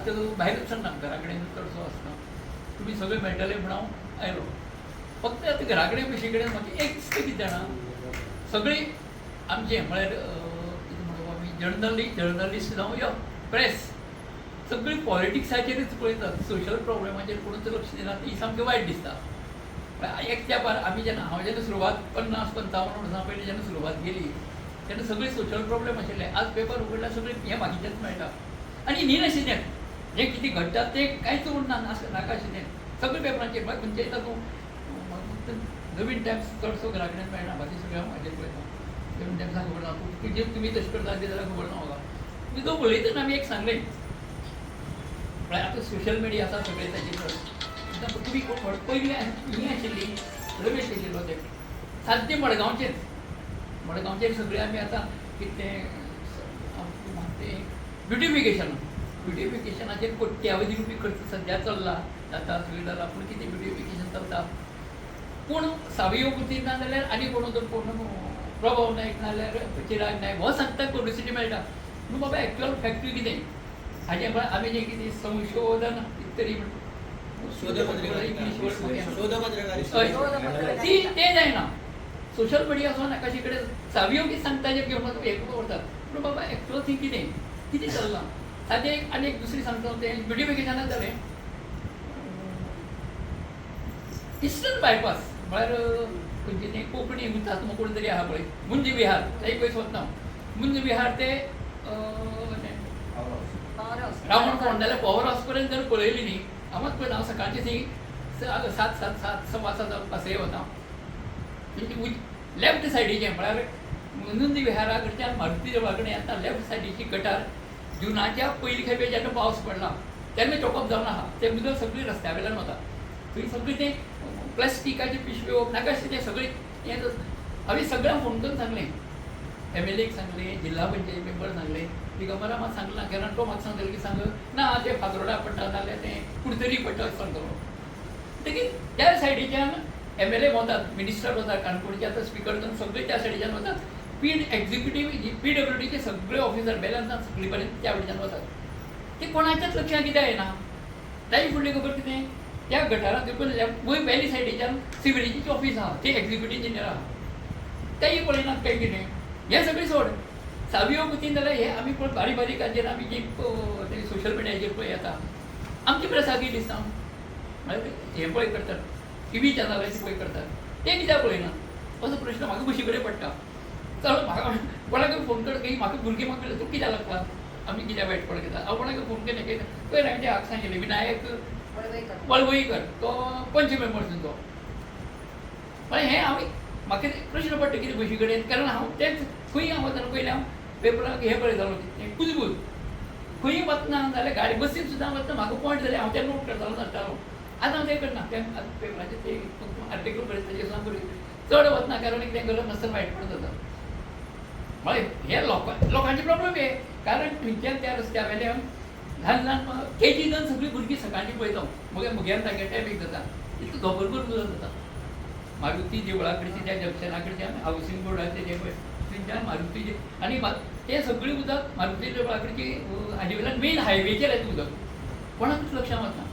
आतां भायरच सरना, घरा कडेन चडसो आसना. तुमी सगळे मेळटले म्हण हांव आयलो. फक्त आतां घरा कडेन बशी कडेन म्हाका एक दिसता कितें जाणा, सगळीं आमचें म्हळ्यार कितें म्हणू आमी, जर्नलिस्ट जावं या प्रेस, सगळीं पॉलिटिक्साचेरूच पळयतात, सोशल प्रॉब्लेमाचेर कोणूच लक्ष दिना. ती सामकें वायट दिसता. म्हळ्यार एक तेंपार आमी जेन्ना, हांव जेन्ना सुरवात 50-55 वर्सां पयलीं जेन्ना सुरवात केली तेन्ना सगळे सोशल प्रॉब्लेम आशिल्ले. आज पेपर उगडल्यार सगळें हें बाकीचेंच मेळटा आनी न्ही नाशिल्लें हें कितें घडटा तें कांयच उरना, नाका आशिल्लें सगळें पेपरांचेर. म्हळ्यार खंयचेय तातूंत फक्त नवीन टायम्स चडसो घरा कडेन मेळना, बाकी सगळें हांव हाजेर पळयता. नवीन टायम्साक खबर ना, तुजें तुमी तशें करता तें जाल्यार खबर ना म्हाका. तुमी जो उलयतना आमी एक सांगलें, म्हळ्यार आतां सोशल मिडिया आसा सगळें, ताजेर तुमी पयलीं ही आशिल्ली, रमेश आशिल्लो, ते साद्य मडगांवचेच, मडगांवचेर सगळें आमी आतां कितें तें ब्युटिफिकेशन, ब्युटिफिकेशनाचेर कोट्यावधी रुपया खर्च सद्या चल्ला, जाता सगळें जाला, पूण कितें ब्युटिफिकेशन चलता, पूण सावियो कुतीन ना जाल्यार आनी कोण तर कोण प्रभाव नायक ना जाल्यार चिराग नायक हो सांगता, पब्लिसिटी मेळटा. पूण बाबा एक्चुअल फॅक्टरी कितें हाजें, म्हळ्यार आमी जें कितें संशोधन कितें तरी इंग्लीश वर्ड ती तें जायना. सोशल मिडिया वचोन नाकाशी कडेन सावियो कितें सांगता तें घेवन हें करतात, पूण बाबा एक्चुअल थंय कितें कितें चल्लां सादें. आनी एक दुसरी सांगता, तें ब्युटिफिकेशनाक जालें, इस्टर्न बायपास, म्हळ्यार खंयचें तें कोंकणी हुतात्मा कोण तरी आहा पळय, मुंज विहार, थंय पयस वतना मुंज विहार ते रावण फोंड जाल्यार पॉवर हावस पर्यंत जर पळयली न्ही, हांवच पळयता, हांव सकाळचें थंय सात सात सात 7:15 पासय वता. तेंची लेफ्ट सायडीचें, म्हळ्यार मुंज विहारा कडच्यान मारुती देवळा कडेन येता लेफ्ट सायडीची गटार जुनाच्या पयली खेपे जेन्ना पावस पडला तेन्ना चोकअप जावन आहा. तें उदक सगळें रस्त्या वयल्यान वता. थंय सगळें तें प्लास्टिकाच्यो पिशव्यो नाका आशिल्लें सगळें हें. हांवें सगळ्यांक फोन करून सांगलें, एमएलएक सांगलें, जिल्हा पंचायत मेंबर सांगलें, दिगंबरा मात सांगलां, कारण तो म्हाका सांगतालो की सांग ना तें फातोर्डा पडटा नाल्यार तें कुडतरी पडटा अशें सांगतालो. म्हणटकीर त्या सायडीच्यान एमएलए वतात, मिनिस्टर वतात, काणकोणचे आतां स्पिकर सगळे त्या सायडीच्यान वतात, पी एक्झिक्युटीव पीडब्ल्यूडीचे सगळे ऑफिसर बेलन्स सगळी पर्यंत त्या वटेच्यान वतात. ते कोणाच्याच लक्षांत कित्याक येना? ताजे फुडली खबर कितें, त्या गटारांत वयर वेली सायडीच्यान सिवरेजीचे ऑफीस आहा, ते एक्झिक्युटीव इंजिनियर आहा, तेय पळयनात काय कितें? हें सगळें सोड, सावियो कुतीन जाल्यार हे आमी पळय बारीक बारीक आमी जी सोशल मिडियाचेर पळय येता, आमची प्रेसाकय दिसता, म्हळ्यार हें पळय करतात, टिवी चॅनलाचेर पळय करतात, ते कित्याक पळयना असो प्रश्न म्हाका बशी कडेन पडटा. चल, म्हाका कोणाकय फोन कर की म्हाका भुरगीं म्हाका तूं कित्याक लागता, आमी कित्याक वायट पडत घेता. हांव कोणाकय फोन केलें की पयर हांवें हाका सांगिल्लें, विनायक वळवईकर, तो पंच मेंबर तो. पण हें आमी म्हाका प्रश्न पडटा कितें बशी कडेन, कारण हांव तेंच खंय हांव वतना पयलें हांव पेपराक हें पळयतालो तें कुजबूज. खंय वतना जाल्यार गाडी बसीन सुद्दां वतना म्हाका पॉयंट जाल्यार हांव तें नोट करतालो, धाडटालो. आतां हांव तें करना, तें पेपराचेर ते फक्त आर्टिकल बरयता तेजेर सुद्दां बरयता चड वतना, कारण कितें गरज नासतना वायट पडत जाता. म्हळ्यार हे लोकांचे प्रॉब्लम हे, कारण थंयच्यान त्या रस्त्या वयल्यान ल्हान ल्हान केजी जावन सगळीं भुरगीं सकाळचीं पळयता, मगीर म्हग्यान तांगे टायमींग जाता इतलो धोंपरभर उदक जाता. मारुती देवळा कडची त्या जंक्शना कडच्यान हावसिंग बोर्डाचे जे पळय थंयच्यान मारुती आनी तें सगळें उदक मारुती देवळा कडची हाजे वयल्यान मेन हायवेचेर येता उदक, कोणाकूच लक्षां वचना.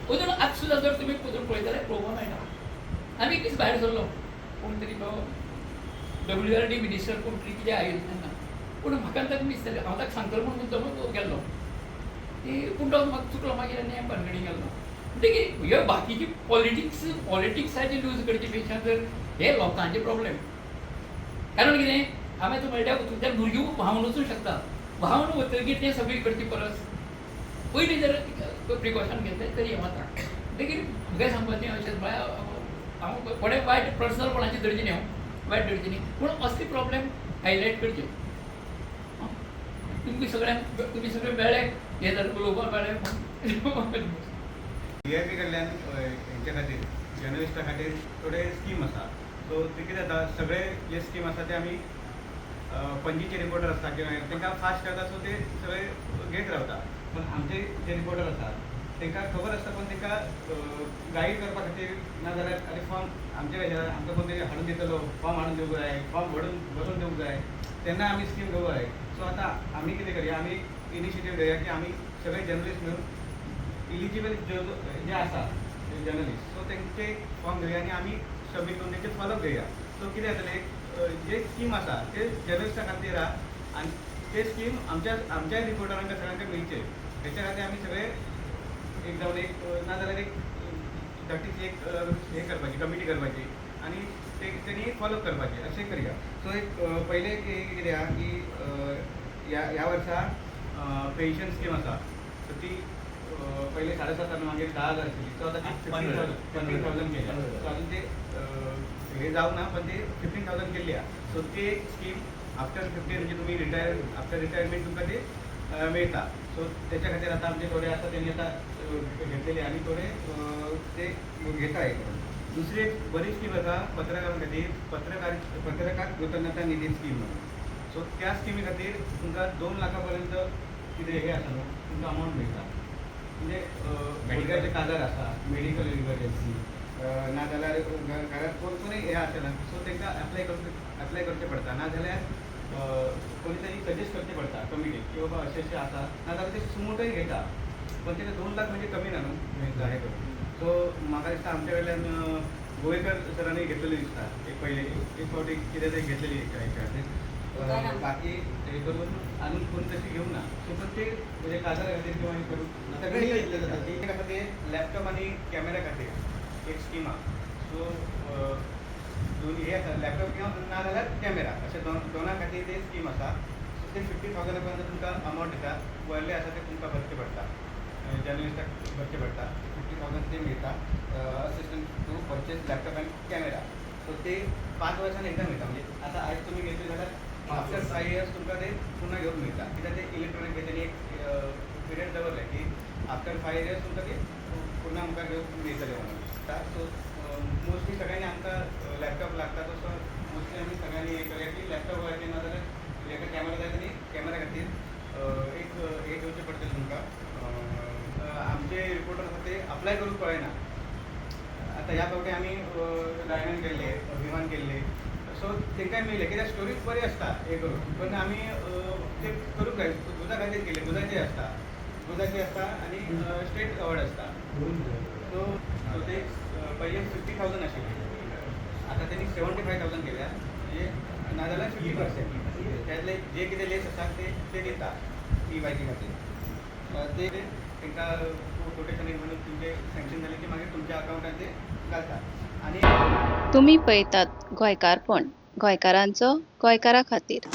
अजून आतां सुद्दां जर तुमी अजून पळयत जाल्यार पळोवपाक मेळटा. आमी एक दीस भायर सरलो, कोण तरी तो डब्ल्यूआरडी मिनिस्टर कोण तरी कितें आयिल्लो तेन्ना, पूण म्हाका ताका मिस जालें, हांव ताका सांगतलो म्हूण मुद्दम गेल्लो ती, पूण तो म्हाका चुकलो. मागीर आनी भानगडी गेल्लो. म्हणटकीर ह्यो बाकीची पॉलिटिक्साची न्यूज करचे पेक्षा जर हे लोकांचे प्रॉब्लेम, कारण कितें आमी आतां म्हणल्यार तुमच्या भुरगीं व्हांवन वचूंक शकता, व्हांवन वतगीर तें सगळीं करचे परस पयलीं जर प्रिकॉशन घेतलें तरी हें वता. म्हणटकीर म्हगेलें सांगपाचें अशें, म्हळ्यार हांव कोणें वायट पर्सनल कोणाची धरची न्ही, हांव वायट धरची न्ही, पूण असले प्रॉब्लेम हायलायट करचे. तुमकां सगळ्यांक तुमी सगळे मेळ्ळे हें जालें, उलोवपाक मेळ्ळें. वीआयपी कडल्यान हेंच्या खातीर, जर्नलिस्टा खातीर थोडे स्कीम आसा. सो ते कितें जाता, सगळे जे स्कीम आसा ते आमी पणजीचे रिपोर्टर आसता किंवा तांकां फास्ट करता, सो ते सगळे घेत रावता. पूण आमचे जे रिपोर्टर आसा तांकां खबर आसता, पूण तांकां गायड करपा खातीर ना जाल्यार आरे फॉर्म आमच्या आमकां कोण तरी हाडून दितलो, फॉर्म हाडून दिवंक जाय, फॉर्म भरून भरून दिवंक जाय, तेन्ना आमी स्कीम घेवंक जाय. सो आतां आमी कितें करया, आमी इनिशिएटीव घेवया की आमी सगळे जर्नलिस्ट मेळून इलिजिबल जे आसा जर्नलिस्ट, सो तेंचे फॉर्म घेवया आनी आमी सबमीट करून तेंचे फॉलोअप घेवया. सो कितें जातलें, जे स्कीम आसा ते जर्नलिस्टा खातीर आहा आनी ते स्कीम आमच्या आमच्याय रिपोर्टरांक सगळ्यांक मेळचे, हेच्या खातीर आमी सगळे एक जावन एक ना जाल्यार एक धाकटीशी एक हे करपाची कमिटी करपाची आनी ते तेणी फॉलोअप करपाचें, अशें करया. सो एक पयलें कितें आहा की ह्या ह्या वर्सा पेन्शन स्कीम आसा, सो ती पयले 7,500, मागीर 10,000 आशिल्ली, सो आतां ती 15,000 केल्या. सो अजून ते हे जावंक ना, पण ते 15,000 केल्ली आहा. सो ते स्कीम आफ्टर 15, म्हणजे तुमी रिटायर, आफ्टर रिटायरमेंट तुमकां ते मेळटा. सो त्याच्या खातीर आतां आमचे थोडे आसा तेणी आतां घेतलेले आनी थोडे ते घेता हे करून. दुसरी एक बरी स्कीम आसा पत्रकारां खातीर, पत्रकार पत्रकार कृतज्ञता निधी स्कीम म्हणून. सो त्या स्किमी खातीर तुमकां 2 लाखा पर्यंत कितें हे आसा न्हू, तुमकां अमावंट मेळटा. म्हणजे भुरग्याचे काजार आसा, मेडिकल इमर्जन्सी, नाजाल्यार घरात कोण कोणूय हे आसना, सो तांकां एप्लाय करचें पडटा, नाजाल्यार कोणी तरी सजेस्ट करचें पडटा कमिटीक की बाबा अशें अशें आसा, नाजाल्यार ते सुमोटोय घेता. पण ते 2 लाख म्हणजे कमी ना न्हू हे करून. सो म्हाका दिसता आमच्या कडल्यान गोवेकर सरांनी घेतलेली दिसता एक पयले एक फावटी कितें तरी घेतलेली हेच्या खातीर, बाकी हे करून आनी कोण तशी घेवंक ना. सो पण ते म्हणजे काजारा खातीर किंवा हे करून सगळे घेतले जाता. ते आसा ते लॅपटॉप आनी कॅमेरा खातीर एक स्कीम आहा. सो दोन हे आसा, लॅपटॉप किंवा ना जाल्यार कॅमेरा, अशे दोना खातीर ते स्कीम आसा. सो ते 50,000 पर्यंत तुमकां अमावंट दिता, वयले आसा ते तुमकां भरचे पडटा, जर्नलिस्टाक भरचे पडटा. 50,000 ते मेळटा assistant to purchase laptop and camera. So ते 5 वर्सांनी एकदां मेळटा, म्हणजे आतां आयज तुमी घेतले जाल्यार आफ्टर 5 इयर्स तुमकां ते पुन्हा घेवंक मेळटा. कित्याक ते इलेक्ट्रॉनीक तेणी एक पिरियड दवरलें की आफ्टर 5 इयर्स तुमकां ते पुन्हा मुखार घेवंक मेळटले म्हणून. सो मोस्टली सगळ्यांनी आमकां लॅपटॉप लागता, तसो मोस्टली आमी सगळ्यांनी हें करया की लॅपटॉप जाय ना जाल्यार एका कॅमेरा जाय आनी कॅमेरा खातीर एक हे घेवचें पडटलें तुमकां. आमचे रिपोर्टर आसा ते अप्लाय करूंक कळना. आतां ह्या फावटी आमी लायनान केल्ले, अभिमान केल्ले, सो तांकांय मेळ्ळें कित्याक स्टोरी बरी आसता हे करून, पण आमी ते करूंक जाय. गुजा खातीर केले, गुजाचे आसता, गुजाचे आसता आनी स्टेट अवॉर्ड आसता. सो सो ते पयले 50,000 आशिल्ले, आतां तेणी 75,000 केल्या, म्हणजे नाजाल्यार 50% त्यातले जे कितें लेस आसा ते ते दिता ई बायकी खातीर. ते तांकां कोटेशन म्हणून तुमचे सँक्शन जाले की मागीर तुमच्या अकावंटान ते घालता. आनी तुमी पळयतात गोंयकारपण, गोंयकारांचो गोंयकारा खातीर.